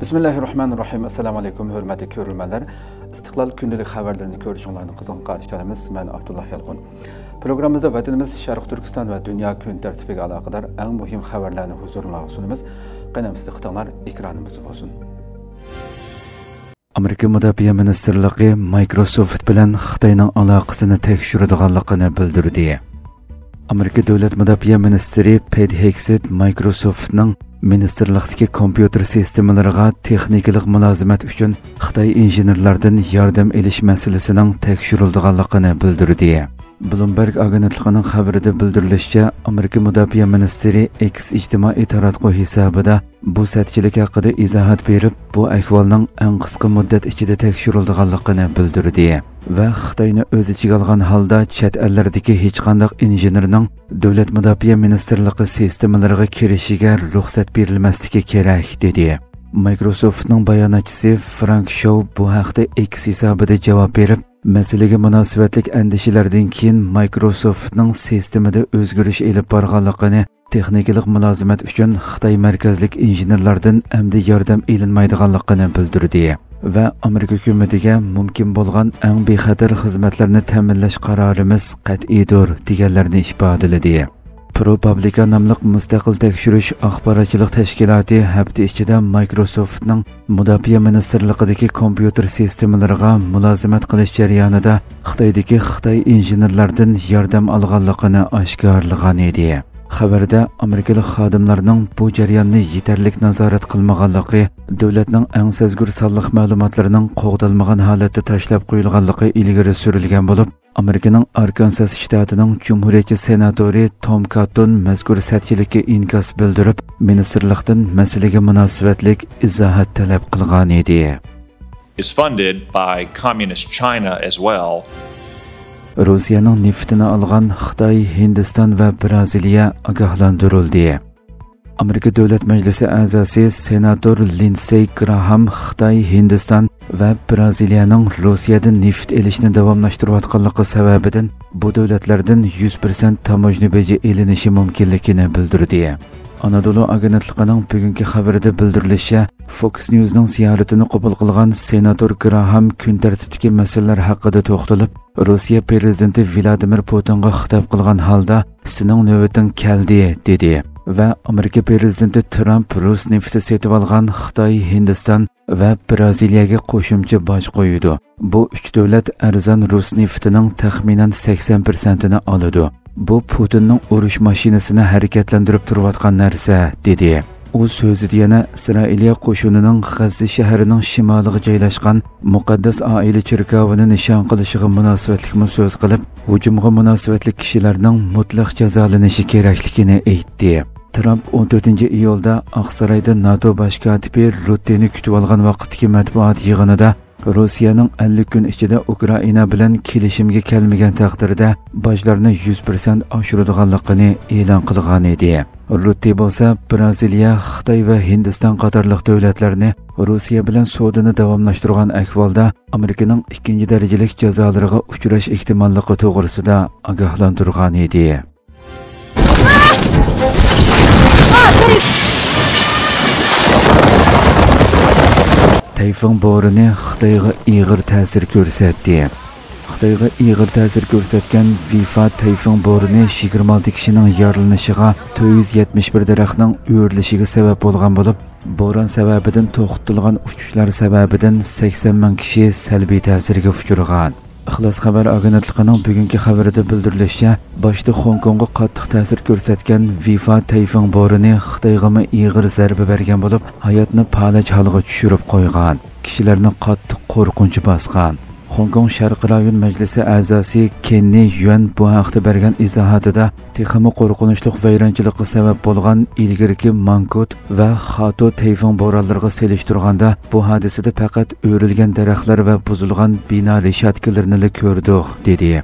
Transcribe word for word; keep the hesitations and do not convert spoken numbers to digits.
بىسمىللاھىررەھمانىررەھىم. ئەسسالامۇئەلەيكۇم، ھۆرمەتلىك كۆرۈرمەنلەر. ئىستىقلال كۈندىلىك خەۋەرلىرىنى كۆرۈشۈڭلارنى قىزغىن قارشى ئالىمىز. مەن ئابدۇللا يالقۇن. پروگراممىمىزدا ۋەتىنىمىز، شەرقىي تۈركىستان ۋە دۇنيا كۈن تەرتىپىگە ئالاقىدار ئەڭ مۇھىم خەۋەرلەرنى ھۇزۇرۇڭلارغا سۇنىمىز. قېنى ئەمدى دىققىتىڭلار ئېكرانىمىزدا بولسۇن. ئامېرىكا مۇداپىئە مىنىستىرلىقى مايكروسوفت بىلەن خىتاينىڭ ئالاقىسىنى تەكشۈرىدىغانلىقىنى بىلدۈردى. ئامېرىكا دۆلەت مۇداپىئە مىنىستىرى پېت ھېگسېت مايكروسوفتنىڭ مىنىستىرلىقتىكى كومپيۇتېر سىستېمىلىرىغا تېخنىكىلىق مۇلازىمەت ئۈچۈن خىتاي ئىنژېنېرلاردىن ياردەم ئېلىش مەسىلىسىنىڭ تەكشۈرۈلىدىغانلىقىنى بىلدۈردى. بلومبېرگ ئاگېنتلىقىنىڭ خەۋىرىدە بىلدۈرۈلۈشىچە، ئامېرىكا مۇداپىئە مىنىستىرى ئېكس ئىجتىمائىي تاراتقۇ ھېسابىدا بۇ سەتچىلىك ھەققىدە ئىزاھات بېرىپ، بۇ ئەھۋالنىڭ ئەڭ قىسقا مۇددەت ئىچىدە تەكشۈرۈلىدىغانلىقىنى بىلدۈردى ۋە خىتاينى ئۆز ئىچىگە ئالغان ھالدا چەت ئەللەردىكى ھېچقانداق ئىنژېنېرنىڭ دۆلەت مۇداپىئە مىنىستىرلىقى سىستېمىلىرىغا كىرىشىگە رۇخسەت بېرىلمەسلىكى كېرەك، دېدى. مايكروسوفتنىڭ باياناتچىسى فرانك شوۋ بۇ ھەقتە ئېكس ھېسابىدا جاۋاب بېرىپ، مەسىلىگە مۇناسىۋەتلىك ئەندىشىلەردىن كېيىن مايكروسوفتنىڭ سىستېمىدا ئۆزگىرىش ئېلىپ بارغانلىقىنى، تېخنىكىلىق مۇلازىمەت ئۈچۈن خىتاي مەركەزلىك ئىنژېنېرلاردىن ئەمدى ياردەم ئېلىنمايدىغانلىقىنى بىلدۈردى ۋە ئامېرىكا ھۆكۈمىتىگە مۇمكىن بولغان ئەڭ بىخەتەر خىزمەتلەرنى تەمىنلەش قارارىمىز قەتئىيدۇر، دېگەنلەرنى ئىپادىلىدى. پروپابلىكا ناملىق مۇستەقىل تەكشۈرۈش ئاخباراتچىلىق تەشكىلاتى ھەپتە ئىچىدە مايكروسوفتنىڭ مۇداپىئە مىنىستىرلىقىدىكى كومپيۇتېر سىستېمىلىرىغا مۇلازىمەت قىلىش جەريانىدا خىتايدىكى خىتاي ئىنژېنېرلاردىن ياردەم ئالغانلىقىنى ئاشكارىلىغان ئىدى. خەۋەردە ئامېرىكىلىق خادىملارنىڭ بۇ جەرياننى يېتەرلىك نازارەت قىلمىغانلىقى، دۆلەتنىڭ ئەڭ سەزگۈر سانلىق مەلۇماتلىرىنىڭ قوغدالمىغان ھالەتتە تاشلاپ قويۇلغانلىقى ئىلگىرى سۈرۈلگەن بولۇپ، ئامېرىكىنىڭ ئاركانساس شتاتىنىڭ جۇمھۇرىيەتچى سېناتورى توم كاتتون مەزكۇر سەتچىلىككە ئىنكاس بىلدۈرۈپ، مىنىستىرلىقتىن مەسىلىگە مۇناسىۋەتلىك ئىزاھات تەلەپ قىلغان ئىدى. Is funded by Communist China as well. روسىيەنىڭ نېفىتىنى ئالغان خىتاي، ھىندىستان ۋە بىرازىلىيە ئاگاھلاندۇرۇلدى. ئامېرىكا دۆلەت مەجلىسى ئەزاسى سېناتور لىندسېي گراھام خىتاي، ھىندىستان ۋە بىرازىلىيەنىڭ روسىيەدىن نېفىت ئېلىشنى داۋاملاشتۇرۇۋاتقانلىقى سەۋەبىدىن بۇ دۆلەتلەردىن يۈز پىرسەنت تاموژنا بېجى ئېلىنىشى مۇمكىنلىكىنى بىلدۈردى. ئانادولۇ ئاگېنتلىقىنىڭ بۈگۈنكى خەۋىرىدە بىلدۈرۈلۈشىچە، فوكس نيۇزنىڭ زىيارىتىنى قوبۇل قىلغان سېناتور گراھام كۈن تەرتىپتىكى مەسىلىلەر ھەققىدە توختىلىپ، روسىيە پىرېزىدېنتى ۋلادىمىر پۇتىنغا خىتاب قىلغان ھالدا، سېنىڭ نۆۋىتىڭ كەلدى، دېدى ۋە ئامېرىكا پىرېزىدېنتى ترامپ رۇس نېفىتى سېتىۋالغان خىتاي، ھىندىستان ۋە بىرازىلىيەگە قوشۇمچە باج قويىدۇ. بۇ ئۈچ دۆلەت ئەرزان رۇس نېفىتىنىڭ تەخمىنەن سەكسەن پىرسەنتىنى ئالىدۇ. بۇ پۇتىننىڭ ئۇرۇش ماشىنىسىنى ھەرىكەتلەندۈرۈپ تۇرۇۋاتقان نەرسە، دېدى. ئۇ سۆزىدە يەنە ئىسرائىلىيە قوشۇنىنىڭ غەززە شەھىرىنىڭ شىمالىغا جايلاشقان مۇقەددەس ئائىلە چېركاۋىنى نىشان قىلىشىغا مۇناسىۋەتلىكمۇ سۆز قىلىپ، ھۇجۇمغا مۇناسىۋەتلىك كىشىلەرنىڭ مۇتلەق جازالىنىشى كېرەكلىكىنى ئېيتتى. ترامپ ئون تۆتىنچى ئىيۇلدا ئاقسارايدا ناتو باش كاتىپى رۇتتېنى كۈتۈۋالغان ۋاقىتتىكى مەتبۇئات يىغىنىدا، روسىيەنىڭ ئەللىك كۈن ئىچىدە ئۇكرائىنا بىلەن كېلىشىمگە كەلمىگەن تەقدىردە، باجلارنى يۈز پىرسەنت ئاشۇرىدىغانلىقىنى ئېلان قىلغان ئىدى. رۇتتې بولسا، بىرازىلىيە، خىتاي ۋە ھىندىستان قاتارلىق دۆلەتلەرنى روسىيە بىلەن سودىنى داۋاملاشتۇرغان ئەھۋالدا، ئامېرىكىنىڭ ئىككىنچى دەرىجىلىك جازالىرىغا ئۇچراش ئېھتىماللىقى توغرىسىدا ئاگاھلاندۇرغان ئىدى. تەيفۇڭ بورىنى خىتايغا ئېغىر تەسىر كۆرسەتتى. خىتايغا ئېغىر تەسىر كۆرسەتكەن ۋىفا تەيفۇڭ بورىنى يىگىرمە ئالتە كىشىنىڭ يارىلىنىشىغا، تۆت يۈز يەتمىش بىر دەرەخنىڭ ئۆرۈلۈشىگە سەۋەب بولغان بولۇپ، بوران سەۋەبىدىن توختىتىلغان ئۇچۇشلار سەۋەبىدىن سەكسەن مىڭ كىشى سەلبىي تەسىرگە ئۇچرىغان. ئىخلاس خەۋەر ئاگېنتلىقىنىڭ بۈگۈنكى خەۋىرىدە بىلدۈرۈلۈشىچە، باشتا خوڭكوڭغا قاتتىق تەسىر كۆرسەتكەن ۋىفا تەيفۇڭ بورىنى خىتايغىمۇ ئېغىر زەربە بەرگەن بولۇپ، ھاياتنى پالەچ ھالغا چۈشۈرۈپ قويغان، كىشىلەرنى قاتتىق قورقۇنچ باسقان. خوڭكوڭ شەرقىي رايون مەجلىسى ئەزاسى كېننى يۈەن بۇ ھەقتە بەرگەن ئىزاھاتىدا، تېخىمۇ قورقۇنچلۇق ۋەيرانچىلىققا سەۋەب بولغان ئىلگىرىكى مانكۇت ۋە خاتو تەيفۇڭ بورانلىرىغا سېلىشتۇرغاندا، بۇ ھادىسىدە پەقەت ئۆرۈلگەن دەرەخلەر ۋە بۇزۇلغان بىنا رېشاتكىلىرىنىلا كۆردۇق، دېدى.